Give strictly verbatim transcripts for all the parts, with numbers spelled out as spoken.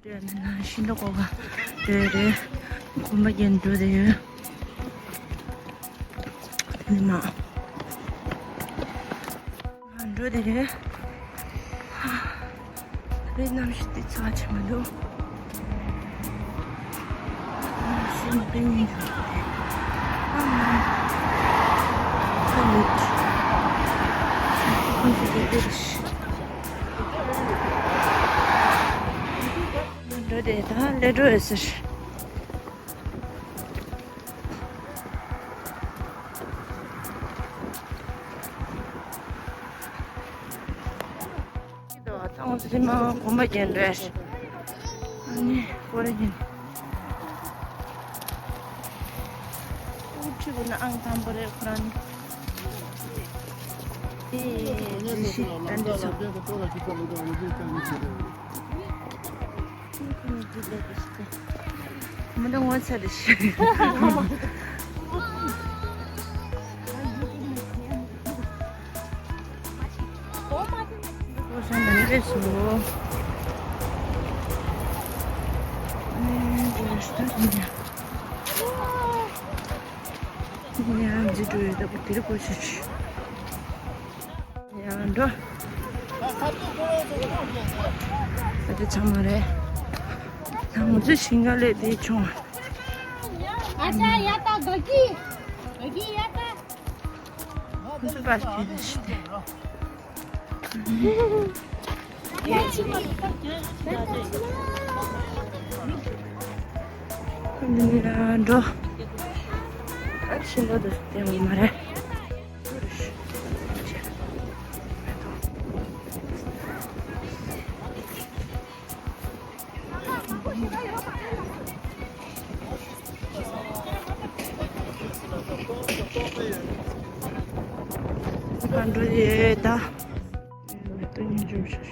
ཤིང་ཏོག་ཀོ་ག་དེ་རེད། གོམ་པ་རྒྱན་འགྲོ་དེ་ཡོད། དེ་ནི་མ་ང་འགྲོ་དེ་རེད། རེད། གནམ་གཤིས་དེ་ཚ་ཆེ་མི་འདུག་གནམ་གཤིས་མི་དཔེ་ཉིན་འགྲོ་དེ་ཨ་མ་ཁ་ལུད་ཁོང་ཚོ་དེ་དེ་རེད། འགྲོ་དེ་ད་ལས་འགྲོ་ཡོད་ཟེར། ད་ང་ཚོ་ཕྱི་མ་གོམ་པ་རྒྱག་འགྲོ་ཡ་ཞིག་ཨ་ནི་ཀོ་རེ་ཡིན། ཨུ་ཁྲི་གུ་ན་ཨང་དང་པོ་རེད་ཁོ་རང་ནི། ཨེ་ཨེ་ཨེ་ཨེ་ཤི་ད་འདི་ཚོ། མི་འདུག་ངོ་ཚ་རེ་ཞིག་ཁོ་སང་མ་ནི་རེད་སོ། ཨེ་འདི་རེད་ཤི་ད་རེད་ཡ། ཡང་འཛི་འགྲོ་ཡོད་ད་པོ་དེ་རེད་ཁོ་ཤི་ཤི། ཡང་འགྲོ། ཨ་དེ་ཚང་མ་རེད། ད་ང་ཚོ་ཞིང་ཁ་ལས་དེ་བྱུང་། ཨ་ཅག་ཡ་ད་ག་གི་ག་གི་ཡ་ད། ཁོ་ཚོ་པར་བྱས་ཏེ་ཤི་སྟེ། ཁོ་འདི་ནས་འགྲོ། ཨ་ཤིང་ཏོག་དེ་སྟེང་མ་རེད། གང་འགྲོ་ཡོད་ད། མེ་ཏོག་ཉིན་འཇོམས་ཤིག་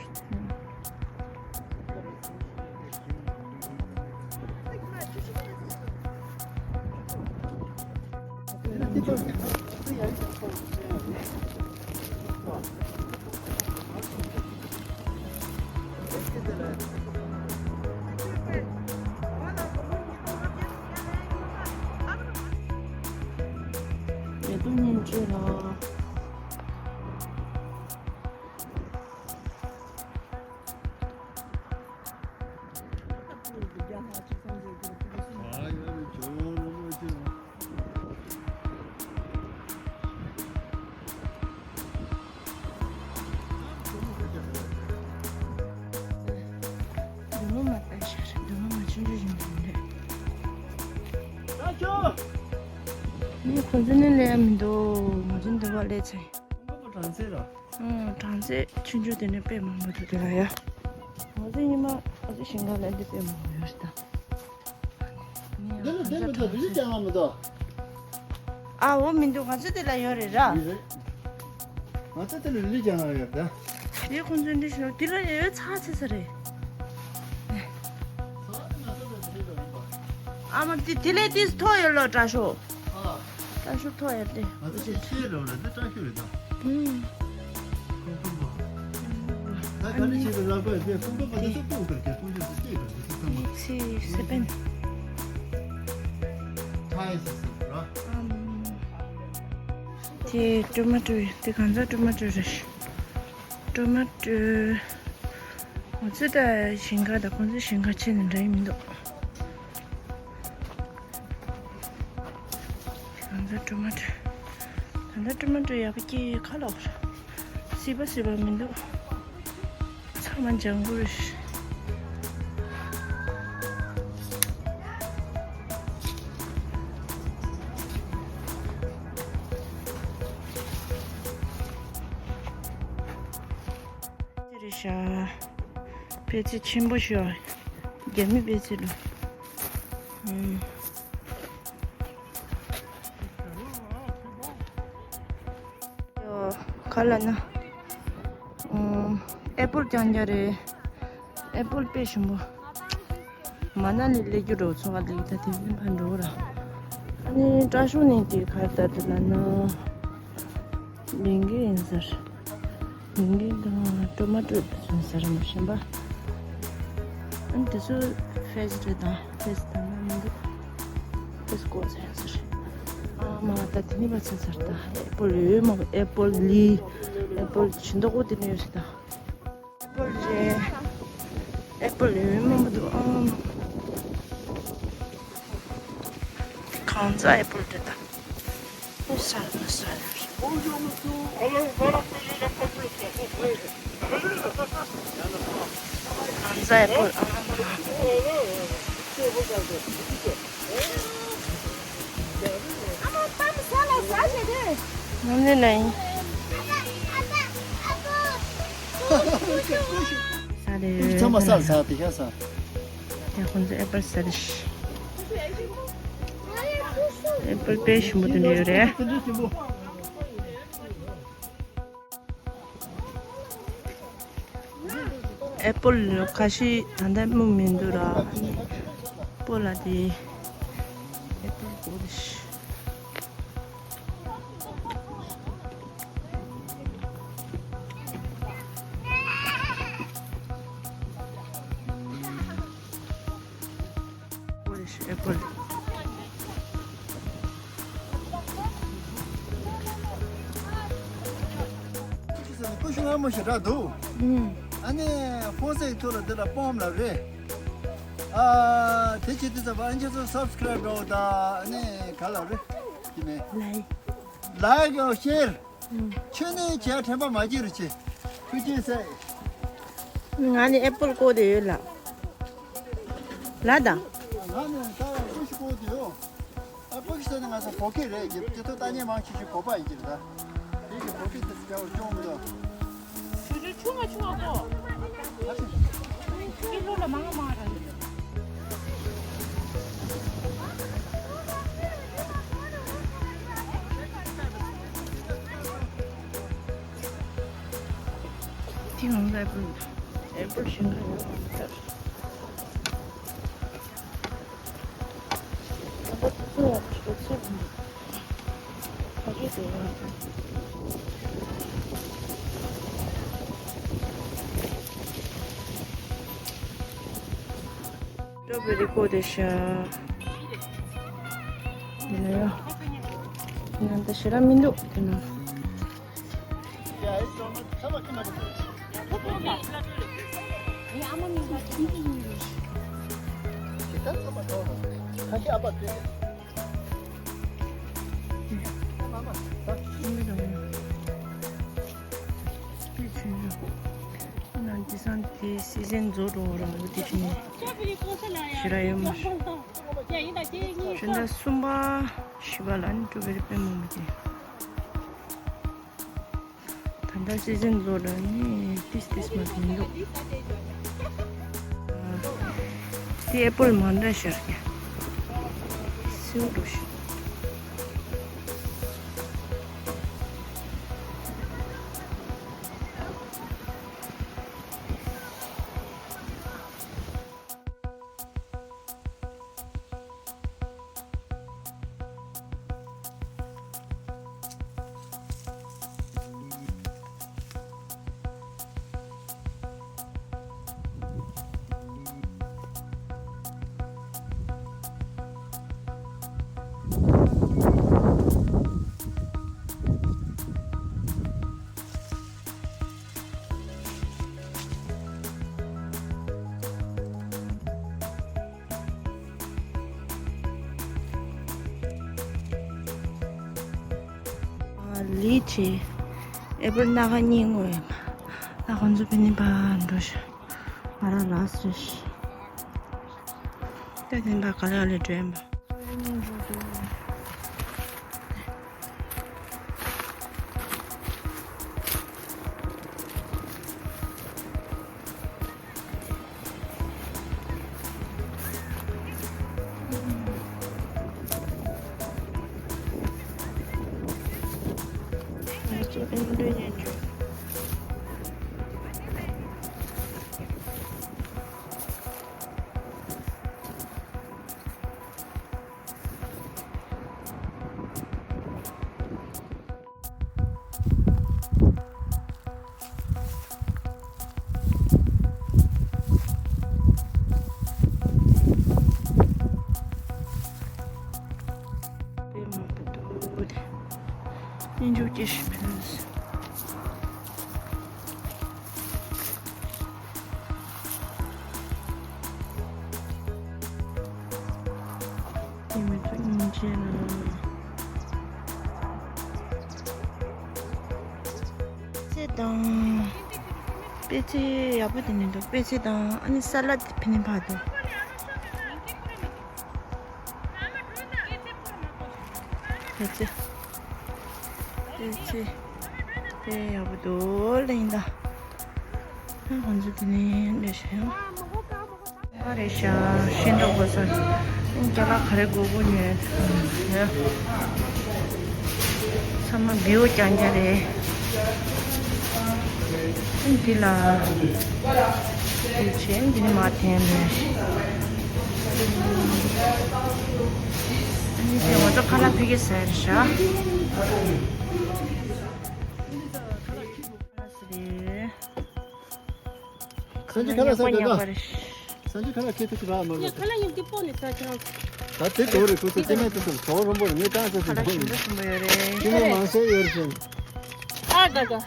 ཡ་ཏུ་ཉིན་བཅུ་ལ། རྡུལ་མོ་མ་ལྟ་ཤར། རྡུལ་མོ་མ་ཆུང་ཆུང་ཞིག་མ་རེད། ད་ཁྱོད། ངས་ཁོ་ཚོ་ནི་ལས་མི་འདུག་ང་ཚོ་འདི་བ་ལས་ཚེ། ཁོང་པོ་གྲང་ཚེ་ར། ཨང་། གྲང་ཚེ་ཆུང་ཆུང་དེ་ནི་དཔེ་མང་པོ་འདུག་དེ་ལ་ཡ། ང་ཚོ་ཉི་མ་ང་ཚོ་ཞིང་ཁ་ལ་འདི་དཔེ་མང་པོ་ཡོད་ཤི་ད། འདི་ལ་འདི་མི་འདུག་འདི་ལ་ཅང་མི་འདུག་ཨ་འོ་མི་འདུག་ང་ཚོ་དེ་ལ་ཡོད་རེད་ར། ཡོད་རེད། ང་ཚོ་དེ་ལ་ལི་ལི་ཅང་ཡོད་ད། དེ་ཁོང་ཚོའི་འདི་ཞིག་དེ་ལ་ཡོད་ཚ་ཚེ་ཚ་རེད། ཨ་མ་དེ་དེ་ལས་དེ་ཐོ་ཡོད་ལོ་དྲ་ཤོ། ཨ། དྲ་ཤོ་ཐོ་ཡོད་དེ། ང་ཚོ་ཤེས་རོགས་ལ་འདི་དྲ་ཤོ་རེད་ད། ཨུམ། ད་ག་ནས་བྱེད་པའི་ལག་པ་ཡོད་པས་ཀུན་དགའ་བ་དེ་ཚོ་སྤུངས་པར་གྱིས་སྤུངས་རྒྱུ་དེ་ལྟོས་དང་དེ་ཚོ་ཚང་མ། ཚེ་སེ་པན། ཐའི་སི་སི་ར། ཨམ། དེ་ཊོ་མ་ཊོ་དེ་གང་ཚ་ཊོ་མ་ཊོ་རེད། ཊོ་མ་ཊོ། ང་ཚོ་ད་ཞིང་ཁ་དང་ཁོང་ཚོའི་ཞིང་ཁ་ཕྱེ་ནས་འདྲ་ཡི་མི་འདུག་ང་ཚོ་ཊོ་མ་ཊོ། ད་ལྟ་ཊོ་མ་ཊོ་ཡག་པོ་སྐྱེས་ཁ་ལོག་ར། སྲིད་པ་སྲིད་པ་མི་འདུག་ཚང་མ་ལྗང་གུ་རེད། དེ་རེད་ཤག་པད་ཚལ་ཆེན་པོ་ཤག་རྒྱ་མི་པད་ཚལ་ལོ། ཨུམ། ག་ལ་ན། ཨེ་པོལ་རྐྱང་རྐྱང་རེད། ཨེ་པོལ་དཔེ་ཞིམ་པོ། མ་ན་ལི་སླེབས་རྒྱུ་འགྲོ་ཚོ་ག་ལི་ད་དེ་བཞིན་ཕར་འགྲོ་ར། ཨ་ནི་དྲ་ཤོག་ནས་དེ་ག་ལྟར་དུ་ལ་ན། ལིང་གི་ཡིན་ཟེར། ལིང་གི་དང་ཊོ་མ་ཊོ་ཡིན་ཟེར་མ་ཤེས་པ། ཨ་ནི་དེ་ཚོ་ཕེ་སི་རེད་ད། ཕེ་སི་ད་ན་མི་འདུག་ཕེ་སི་ཀོ་ཚ་ཡང་ཟེར། ཨ་མ་ད་དེ་ནི་མ་ཚ་ཚར་ད། ཨེ་པོལ་ཡོད་མ། ཨེ་པོལ་ལི། ཨེ་པོལ་ཆུ་མདོག་པོ་དེ་ནི་ཡོད་ཟེར་ད། ཨེ་པོལ་རེད། ཨེ་པོལ་ཡོད་མ་མི་འདུག་ཨ་མ། གང་ཚ་ཨེ་པོལ་རེད་ད། ཨོ་ས་ལ་ས་ལ། གང་ཚ་ཨེ་པོལ་ཨ། ཨ་མ་པམ་ས་ལ་ས་ཞེ་དེ། ནམ་ནས་ན་ཡིན། ས་རེད། ཚང་མ་ས་ལ་ས་དེ་ཤ་ས། ཡ་ཁོང་ཚོ་ཨེ་པལ་ཟ་རེད། ཨེ་པལ་དཔེ་ཞིམ་པོ་དེ་འདྲ་ཡོད་རེད། ཨེ་པལ་ཁ་ཤས་ད་ལྟ་སྨུག་མི་འདུག་ར། སྤོ་ལ་དེ་ཨེ་པལ་གོ་རེད། ཨེ་པལ། ཀུ་ཤུ་སྔ་མོ་ཞེ་དྲག་འདུག་ཨ་ནི་ཧྥོན་སེ་ཐུ་ལ་འདི་ལ་སྤོམ་ལ་རེད། ཨ་དེ་བྱེད་དུས་ཙམ་པ་ཨ་ཁྱེད་ཚོ་སབ་སི་ཀ་རེབ་འགྲོ་ད། ཨ་ནི་ག་ལ་རེད་དེ་ནས་ལའིག་ལའིག་ཤེར། ཆུ་ནས་བྱས་དྲན་པ་མ་བརྗེད་རུ་ཆེ། ཐུགས་རྗེ་ཆེ། ང་ནི་ཨེ་པོལ་བཀོག་དེ་ཡོད་ལ། ལ་དང་། ང་ནི་ད་ཀུ་ཤུ་བཀོག་དེ་ཡོད། ཨ་པོ་ཤི་ས་ནི་ང་ཚོ་བོད་སྐད་རེད། དེ་ཚོ་ལྟ་ཉན་མང་ཆེ་ཤོས་བོད་པ་ཡིན་གྱི་རེད་ད། དེ་གི་བོད་སྐད་དེ་སྐྱ་བོ་ཅུང་མི་འདུག་ཆུང་ཆུང་ང་ཆུང་ང་གོ། ཨ་ཆེ། ཀི་ལོ་ལ་མང་མང་ར། དེ་ང་ཚོ་ཨེ་པོལ། ཨེ་པོལ་ཞིམ་པོ་ཡོད་མ་རེད། ད་ལྟ་དེ་ཚོ་ཡང་དེ་ཚོ་མི་འདུག་ཕ་གི་དེ་ཡང་། སྟྲོ་བེ་རི་བཀོག་དེ་ཤ། ཡིན་ན་ཡང་། ཡིན་ན་ད་ཞེ་དྲག་མི་འདུག་དེ་ན། ན་འདི་སང་དེ་སི་ཟན་རྫོགས་འགྲོ་རང་ལོ་དེ་བཞིན་ཞེ་དྲག་ཡོད་མ་རེད། ཕྱི་ཟླ་གསུམ་པ་བཞི་པ་ལ་ནི་སྟྲོ་བེ་རི་དཔེ་མང་པོ་སྐྱེས། ད་ལྟ་སི་ཟན་རྫོགས་འགྲོ་ནི་ཏིས་ཏིས་མ་དེ་མི་འདུག་དེ་ཨེ་པོལ་མ་འདྲ་ཤར་གྱི་སེའུ་འགྲོ་ཤི། ལི་ཆེ། ཨེ་པོལ་སྣ་ཁ་གཉིས་བརྔོས་ཡོད་མ། ད་ཁོང་ཚོ་ཕེ་ནི་པ་འགྲོ་ཤག་ང་རང་ལགས་སོ་ཤི། ད་ཕེ་ནི་པ་ག་ལེ་ག་ལེ་འགྲོ་ཡོད་མ། ཡིན་འཇུག་ཅེས་ཕེབས། དེ་མི་ཚོ་སྙིང་རྗེ་ལ། ཚེ་དང་། པད་ཚལ་ཡག་པོ་དེ་ནས་འདུག་པད་ཚལ་དང་ཨ་ནི་ས་ལད་ཕི་ནི་ཕ་དུ། ཕལ་ཆེར། ཕལ་ཆེར། དེ་ཡག་པོ་འདུག་ལ་ཡིན་ད། ང་ཚོ་དེ་ནས་འདྲ་ཞིག་ཡོང་། ཨ་རེ་ཤ་ཤིན་ཏུ་གོ་ས། རྒྱ་ལག་ག་རེ་དགོས་དགོས་ཉོས། ཚང་མ་བེའུ་རྐྱང་རྐྱང་རེད། འདི་ལ། འདི་ཆེན་འདི་ནི་མ་འཐེན་རེད། འདི་ཆེན་ང་ཚོ་ཁ་ལག་ཕ་གི་ཟེར་ཤག་ཁ་ལག་ཟེར། སང་ཉིན་ཁ་ལག་ཟ་དགོས་ད། སང་ཉིན་ཁ་ལག་ཁྱེད་ཐུག་གི་རག་མ་རེད། ཁ་ལག་ཡིན་འདི་པོ་ནས་ཟ་ཆང་། ད་དེ་གོ་རེད། ཁོ་ཚོ་སྐྱེ་དམན་དེ་ཚོ་གྲོགས་རོམ་པོ་རེད། ངས་ཀྱང་ཟ་ཁ་ལག་ཞིམ་པོ་ཞིམ་པོ་ཡོད་རེད། སྐྱེ་དམན་མང་ཤས་ཡོད་རེད་ཟེར། ཨ་དགའ་དགའ།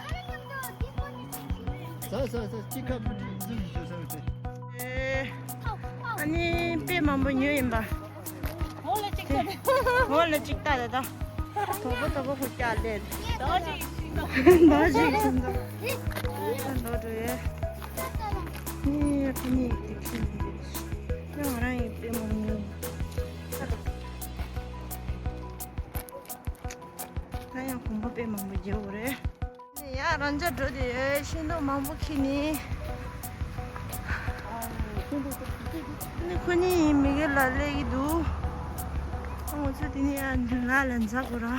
ཟ་ཟ་ཟ་ཅི་ཁ་ཕུ་ཁྲི་འཛུལ་ཞིག་ཞོ་ཟ་བའི་དེ། ཨ་ནི་དཔེ་མང་པོ་ཉོས་ཡིན་པ། འོ་ལ་གཅིག་ལྟ། འོ་ལ་གཅིག་ལྟ་ད་ད། དོག་པོ་དོག་པོ་ཧུ་ཀྱག་ལེ། ཟླ་བ་གཅིག་ཟིན་འདུག་ཟླ་བ་གཅིག་ཟིན་འདུག་ད་འགྲོ་ཡོད། ནི་ཁ་ནི་དེ་ཁྱིམ་དེ། ང་རང་ཡི་དཔེ་མང་ཉོས། ད་ཡང་གོམ་པ་དཔེ་མང་པོ་རྒྱག་དགོས་རེད། ཡ་རང་ཅག་འགྲོ་དེ་ཡོད། ཤིང་ཏོག་མང་པོ་ཁྱེར་ནི། ནི་ཁོ་གཉིས་མི་གེ་ལ་སླེབས་ཀྱི་འདུག་ང་ཚོ་དེ་ནས་ཡར་ལ་ལ་འཛེག་དགོས་ར།